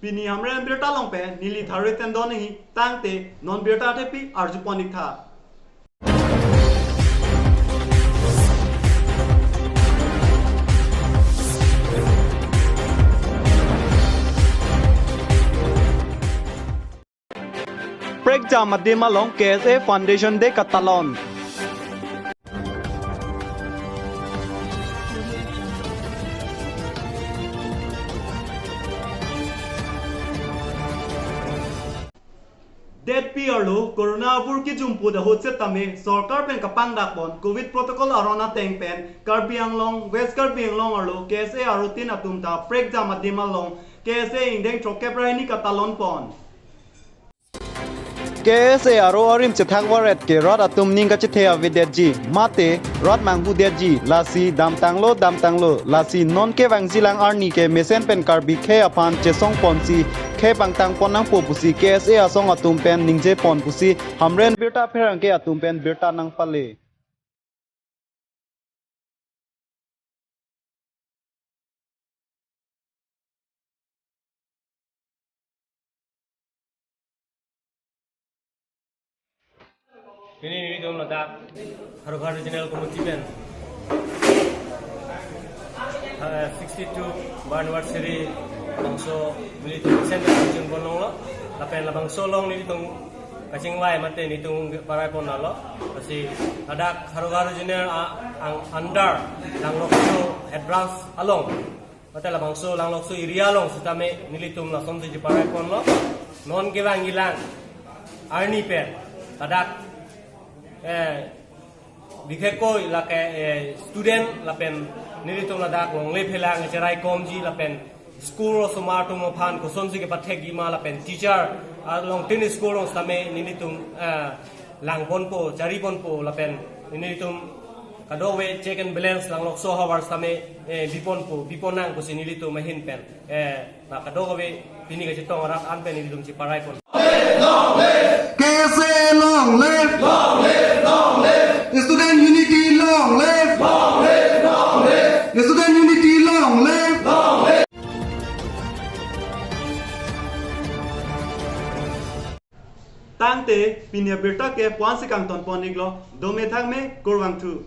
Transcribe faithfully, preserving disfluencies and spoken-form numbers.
Pini Hamren birta along pen neli Tharve Tendon ahi, tangte non birta athepi arjupon ik tha. Prekjam adim along K S A Foundation Day katalon. Detpi arlo Corona avur kijumpo ahut setame sorkar pen kapangdakpon Covid protocol aron ateng pen Karbi Anglong, West Karbi Anglong arlo K S A arutin atum ta prekjam adim along K S A ingdeng throkkep ra hini katalonpon. K S A aro arim chethak varet ke rat atum ning kachethe avedetji, mate rat manghudetji, lasi damtanglo, damtanglo, lasi non kevangjilang arni ke mesen pen Karbi khei aphan chesongponsi khei pangtangpon nangpo pusi K S A asong atum pen ningjepon pusi Hamren birta pherangke atum pen birta nangpale. Pini nelitum ladak Haro Haro Regional Committee pen, eh, sixty-two anniversary bangso nelitum center nangchingpon longlo. Lapen labangso along nelitum kachingvai mate nelitum parai pon lalo. Lasi ladak Haro Haro Regional a-, ang under Langlokso head branch along mate labangso Langlokso area along sitame nelitum lasonsi cheparai ponlo. Non kevangjilang arni pen ladak, eh, bikhekoi lake, eh, student lapen nelitum ladak longle phelang cherai komji lapen school osomar atum aphan kosonsi kepathekji ma lapen teacher along tin school along sitame nelitum, eh, langponpo, chariponpo lapen nelitum kadokave check and balance Langlokso havar sitame, eh, biponpo, bipon nang pusi nelitum ahin pen, eh, na kadokave pini kachetong arat an pen nelitum cheparai pon. K S A long live! Long live! Long live! Student unity long live! Long live! Long live! Student unity long live! Long live! Tangte pini abirta ke puan si kangton pon iklo, dome thakme, kurvangthu.